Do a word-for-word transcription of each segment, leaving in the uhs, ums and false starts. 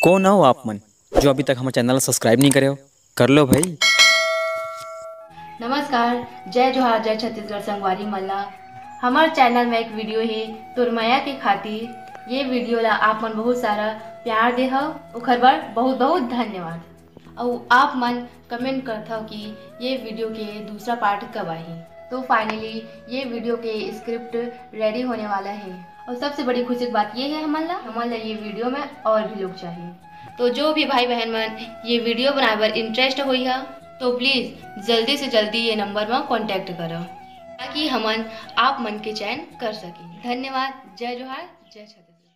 कौन हो आप मन, जो अभी तक हमर चैनल ला सब्सक्राइब नहीं करे हो? कर लो भाई। नमस्कार, जय जोहार, जय छत्तीसगढ़ संगवारी मन ला। हमर चैनल में एक वीडियो हे तोर मया के खातिर। ये वीडियो ला आप मन बहुत सारा प्यार दे हव, ओखर बर बहुत बहुत धन्यवाद। अउ आप मन कमेंट करथव कि ये वीडियो के दूसरा पार्ट कब आही। तो फाइनली ये वीडियो के स्क्रिप्ट रेडी होने वाला है। और सबसे बड़ी खुशी की बात ये है, हमन ला हमन ला ये वीडियो में और भी लोग चाहिए। तो जो भी भाई बहन मन ये वीडियो बनाए बर इंटरेस्ट होई है, तो प्लीज जल्दी से जल्दी ये नंबर में कॉन्टैक्ट करो, ताकि हमन आप मन के चयन कर सकें। धन्यवाद। जय जोहार, जय छत्तीसगढ़।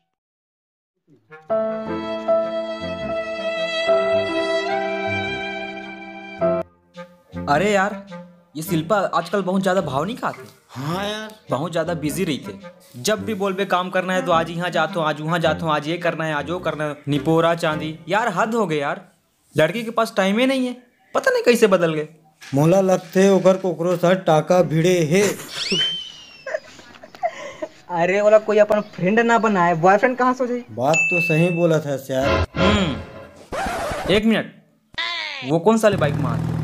अरे यार, ये शिल्पा आजकल बहुत ज्यादा भाव नहीं खाते। हाँ यार। बहुत ज्यादा बिजी रहिथे। जब भी बोलबे काम करना है तो आज यहाँ जात हो, आज वहाँ जात हो, आज ये करना है, आज वो करना है, निपोरा चांदी। यार हद हो गए यार, लड़की के पास टाइम ही नहीं है, पता नहीं कैसे बदल गए। मोला लगथे ओकर कोकरो साथ टाका भिड़े हे। अरे, ओला कोई अपन फ्रेंड ना बनाए, बॉयफ्रेंड कहाँ से हो जाई? बात तो सही बोलत हस यार। हम्म, एक मिनट, वो कौन साले बाइक में आते?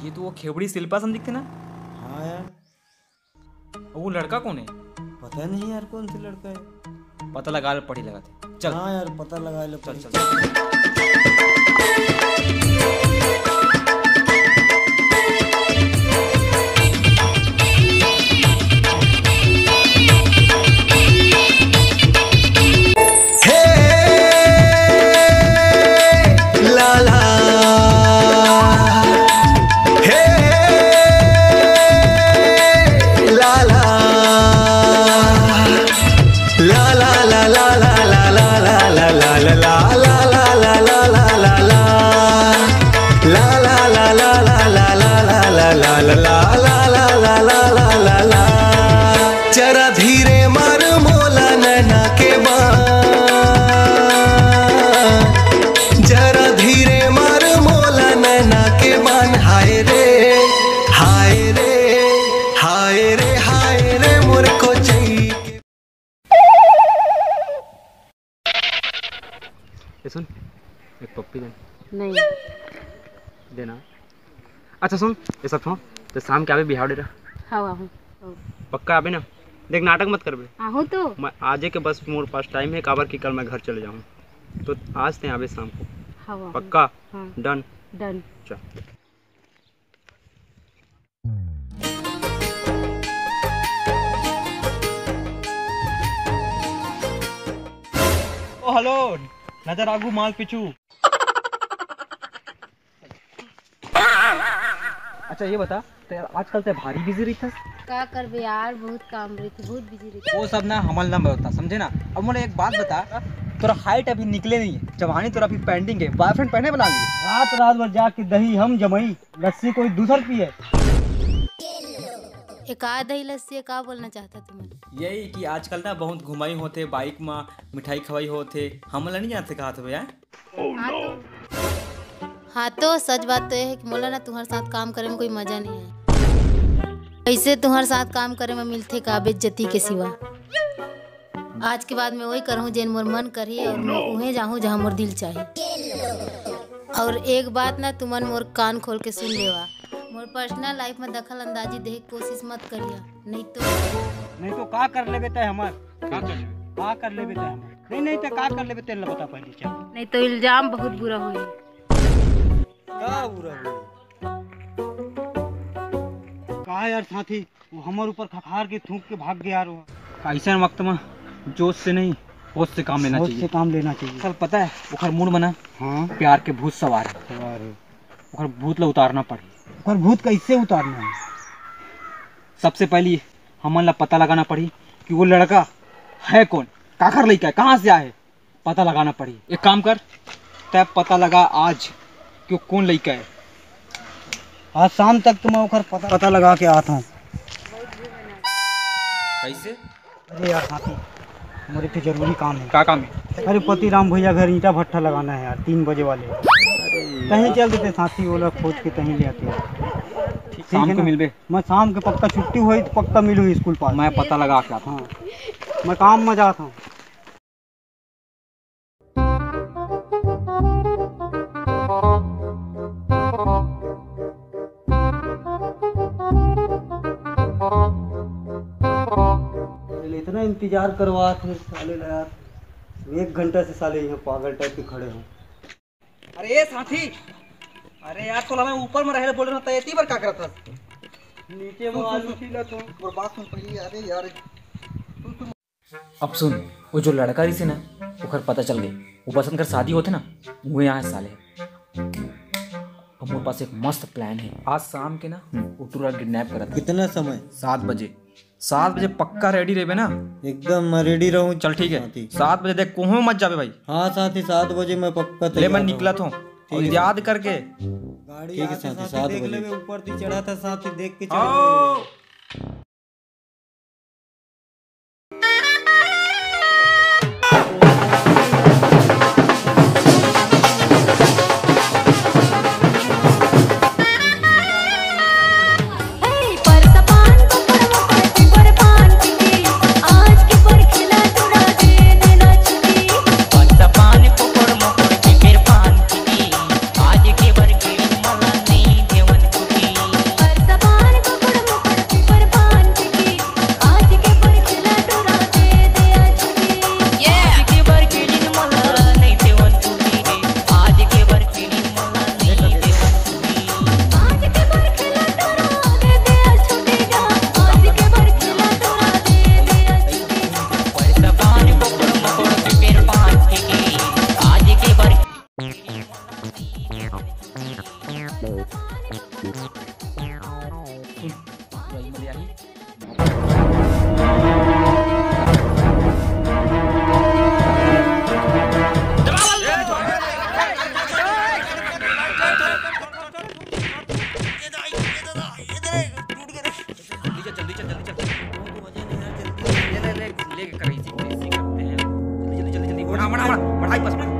ये तो वो खेबड़ी शिल्पा सन दिखते ना। हाँ यार। वो लड़का कौन है? पता नहीं यार, कौन से लड़का है। पता लगा ले, पड़ी लगा थे। चल। हाँ यार, पता लगा ले, चल, पड़ी। चल। जरा धीरे मार मोला नैना के बान, जरा धीरे मार मोला नैना के बान। हाय रे, हाय रे, हाय रे, हाय रे मोर कोचई के। ए सुन, एक पप्पी दे। नहीं। देना। अच्छा सुन, ये सब छोड़, तो शाम के आबे बिहाव डेरा। हाँ, आहूँ। पक्का आबे ना? देख, नाटक मत करबे। आहूँ तो। मैं आजे के बस मोर पास टाइम है, काबर कि कल मैं घर चले जाऊँ। तो आज ते आबे शाम को। हाँ, आहूँ। पक्का? हाँ। डन? डन। चल। ओ हेलो, नजर आगू माल पीछू। अच्छा ये बता, ते आजकल ते भारी बिजी रहिथस। का करबे यार, बहुत काम रहिथे, बहुत बिजी रहिथे। वो सब ना हमन ला बता, समझे ना। अब मोला एक बात बता, तोरा हाइट अभी निकले नहीं है, जवानी तोरा अभी पेंडिंग है, बॉयफ्रेंड पहले बना लिए। रात रात भर जाके दही हम जमाई, लस्सी कोई दूसर पिए। एका दही लस्सी का बोलना चाहता तुमन? यही कि आजकल ना बहुत घुमाई होथे, बाइक मा मिठाई खवाई होथे, हमन ला नहीं जानते कहा थे भैया। हाँ तो, हाँ तो सच बात तो ये है कि मोला ना तुम्हारे साथ काम करे में कोई मजा नहीं है। ऐसे तुम्हारे साथ काम करे में मिलथे का बेइज्जती के सिवा। आज के बाद मैं वही करहूँ जेन मोर मन करही और मैं उहें जाहूँ जहाँ मोर दिल चाही। और एक बात ना तुमन मोर कान खोल के सुन लेवा, मोर पर्सनल लाइफ में दखल अंदाजी देहे के कोशिश मत करिया, नहीं तो। नहीं तो का कर लेबे तय हमर? का कर लेबे? का कर लेबे तय हमर? नहीं, नहीं, ते का कर लेबे, तेन ल बता पहले, चल। नहीं तो इल्जाम बहुत बुरा होही। का बुरा होही? का यार साथी, वो हमर ऊपर खखार के थूक के भाग गया यार वो। अइसन वक्त में जोश से नहीं, होश से काम लेना चाहिए। काम लेना चाहिए। कल पता है, ओखर मूड बना, हाँ। प्यार के भूत सवार है। सवार है। ओखर भूत ला उतारना पड़ही। ओखर भूत कैसे उतारना है? सबसे पहली हमन ला पता लगाना पड़ही कि वो लड़का है कौन, काखर लइका है, कहाँ से आए, पता लगाना पड़ही। एक काम कर, तै पता लगा आज कि वो कौन लइका है। आज शाम तक तो मैं ओकर पता, पता लगा के आत हूँ। कैसे? अरे यार साथी, मोर एक ठो जरूरी काम है। का काम है? अरे पति राम भैया घर ईंटा भट्ठा लगाना है यार, तीन बजे वाले। अरे कहीं यार। चल देते साथी, वो लोग खोज के कहीं ले आते हैं। ठीक। शाम को मिलबे। मैं शाम के पक्का छुट्टी होई तो पक्का मिलूँ स्कूल पास। मैं पता लगा के आता हूँ। हाँ, मैं काम में जाता हूँ। साले इतना इंतजार करवात हे साले ला यार, एक घंटा से साले यहाँ पागल टाइप के खड़े हो। अरे ए साथी, अरे यार, तोला मैं ऊपर में रहे बोल रहा था, एती बर का करत हस? नीचे में आलू छीलत हो। और बात सुन पहले, अरे यार, तू, तू अब सुन, वो जो लड़का रहिसे ना, ओकर पता चल गई। वो बसंत कर शादी होथे ना, वो यहाँ साले। अब मोर पास एक मस्त प्लान है। आज शाम के ना, हम्म। वो टूरा किडनैप करत हे। कितना समय? सात बजे। सात बजे पक्का रेडी रहिबे ना? एकदम मैं रेडी रहूँ। चल ठीक है, साथी। सात बजे देख, कहूँ मत जाबे भाई। हाँ साथी, सात बजे मैं पक्का ले, मैं तैयार रहूँ। निकलत हूँ। ठीक और है। याद करके। गाड़ी ठीक है आते साथी, साथी सात देख बजे। लेबे, ऊपर ती चढ़ा था साथी, देख के चढ़ा। हाँ। जल्दी चल, जल्दी चल, जल्दी चल। ये ले, ले, ले, करेंसी, करेंसी करते हैं। जल्दी, जल्दी, जल्दी, जल्दी। बढ़ा, बढ़ा, बढ़ा, बढ़ाई बस, बढ़ा।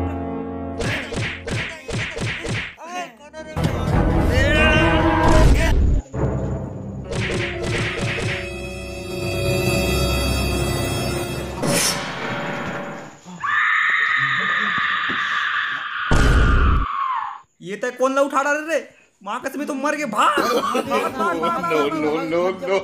ये तय कौन ला उठा रहा रे? माँ कसम, तो मर के भाग। No, no, no, no।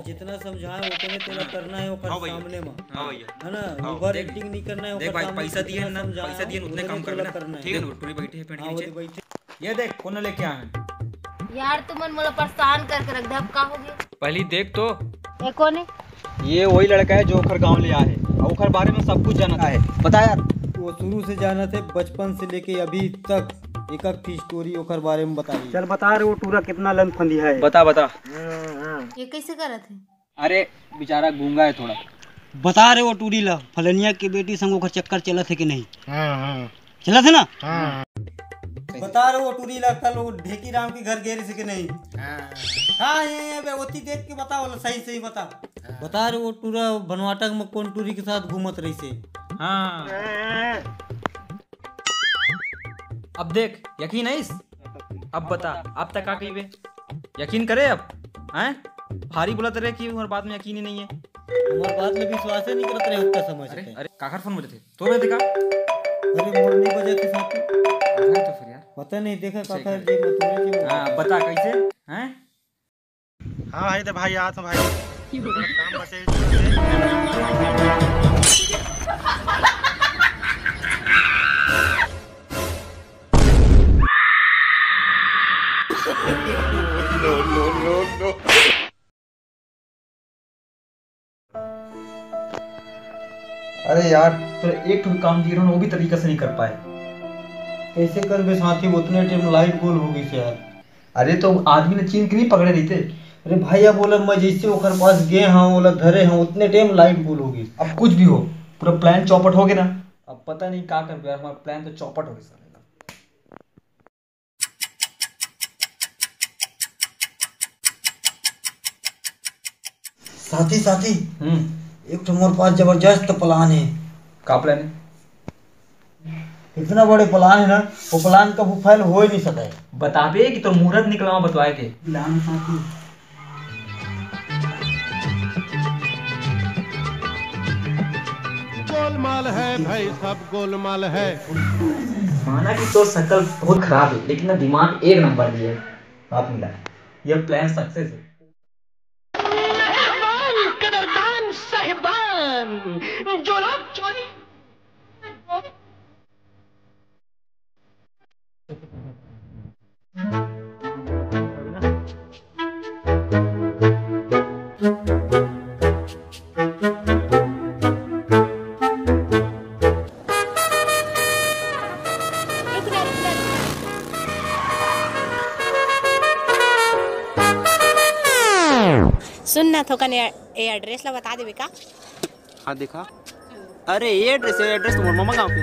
जितना समझाए उतने तेला हाँ। करना है ओकर हाँ भैया। सामने में। हाँ भैया। है ना? हाँ, ओवर देख, एक्टिंग नहीं करना है देख ओकर भाई, सामने, पैसा दिए जितना ना, समझाए पैसा दिए ना, उतने उतने काम तेला करना। करना है। ठीक है ना, टूरी बैठे हैं, पेड़ के हाँ, वो नीचे। तो बैठे। ये देख, कौन लेके आए हैं? यार, तुमन मोला परेशान करके रख दे, अब का हो गया? पहली देख तो। ये कौन है? ये वही लड़का है जो ओखर गांव ले आए है और ओखर बारे में सब कुछ जानत है। बता यार। वो शुरू से जानत है, बचपन से लेके अभी तक एक एक ठे स्टोरी ओखर बारे में बता रही। चल बता रे, वो टूरा कितना लंदफंदी है। बता, बता। ये कैसे करत है? अरे, बेचारा गूंगा है थोड़ा। बता रे वो टूरी ला, फलनिया के बेटी संग ओखर चक्कर चलत है कि नहीं? हाँ, हाँ। चलत है ना? हाँ। बता रे वो टूरी ला, कल वो ढेकी राम के घर गे रहिस कि नहीं? हाँ। हाँ, ये, ये बे, ओती देख के बता, बोला सही, सही बता। हाँ। बता रे वो टूरा बनवाटक में कौन टूरी के साथ घूमत रहिसे? हाँ। अब देख, यकीन आइस? अब बता, अब तक का कहिबे? यकीन करे अब? हैं? भारी बोलत रहे कि हमार बात में यकीन ही नहीं है। हमार बात में विश्वास ही नहीं करत रहे, ओतना समझ अरे, के। अरे, काकर फोन बजत हे? तो मैं देखा। अरे, मोर नहीं बजा के साथ। बजा तो फिर यार। पता नहीं, देखा ठीक काकर है। जेब में, तोरे जेब में। हाँ, बता कैसे? हैं? हाँ भाई, तो भाई, आ तो भाई। काम बचे। No, no, no, no। अरे यार, तो एक ठो काम दिए रहो ना, वो भी तरीका से नहीं कर पाए। कैसे करबे साथी, उतने टाइम लाइट गोल हो गई यार। अरे तो आदमी ने चीन के नहीं पकड़े रहिते। अरे भैया बोला, मैं जैसे ओकर पास गए हाँ, ओला धरे हाँ, उतने टाइम लाइट गोल हो गई। अब कुछ भी हो, पूरा प्लान चौपट हो गया ना। अब पता नहीं का करबे यार, हमारा प्लान तो चौपट हो गया साले का। साथी, साथी, हम्म। एक ठो मोर पास जबरदस्त प्लान है। का प्लान है? इतना बड़े प्लान है ना, वो प्लान कभू फेल हो ही नहीं सके। बताबे कि तोर मुहूर्त निकलवा बतवाए के। गोलमाल है भाई, सब गोलमाल है। माना कि तोर शकल बहुत खराब है, लेकिन ना, दिमाग एक नंबर भी है। हाथ मिला, ये प्लान सक्सेस है। मेहरबान कदरदान साहिबान, जो लोग चोरी सुन ना, थोकन ए, ए एड्रेस ला बता देबे का? हाँ, देखा। अरे, ये एड्रेस है, एड्रेस तो मोर मामा गांव के।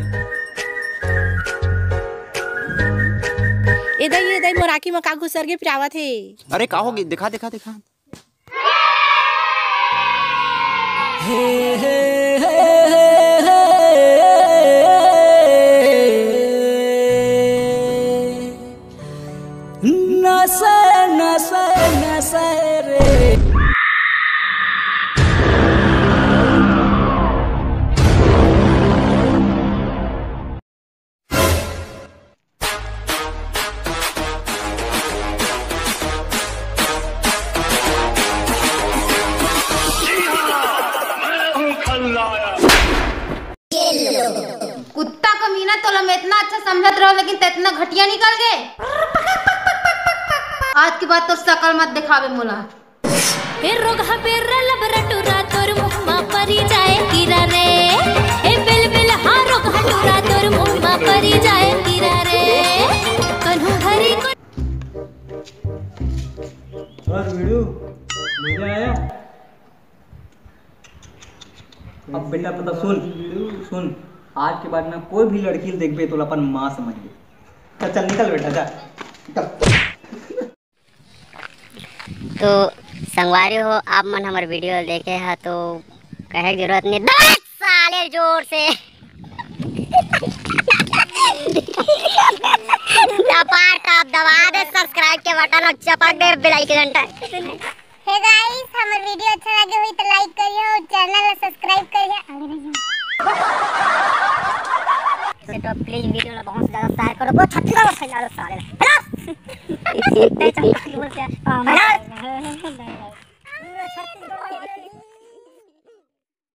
ए दई, ए दई, मोर आँखी म का घुसर गे, पिरावत हे। अरे, का हो गे? देखा, देखा, देखा। कुत्ता कमीना, तोला मैं इतना अच्छा समझत रहो, लेकिन ते इतना घटिया निकल गए। आज के बाद तो शकल मत दिखावे मोला। ए रोगहा बेर्रा लबरा टुरा तोर मुँह मा परी जाए कीरा रे। ए बिल बिल हा रोगहा टुरा तोर मुँह मा परी जाए कीरा रे। कन्हू घरी को और वीरू, मजा आया? अब बेटा पता सुन, सुन, आज के बाद ना कोई भी लड़की देखबे तो अपन माँ समझ ले। चल, चल निकल बेटा, जा। तो संगवारी हो, आप मन हमर वीडियो देखे हा तो कहे के जरूरत नहीं। दबा साले जोर से। दबा का दबा दे सब्सक्राइब के बटन और चपक दे बेल आइकन घंटा। हे गाइस, हमर वीडियो अच्छा लगे हुई तो लाइक करिए और चैनल ला सब्सक्राइब करिए। तो प्लीज वीडियो ला बहुत ज्यादा शेयर करो, बहुत छत्तीस फैला दो साले।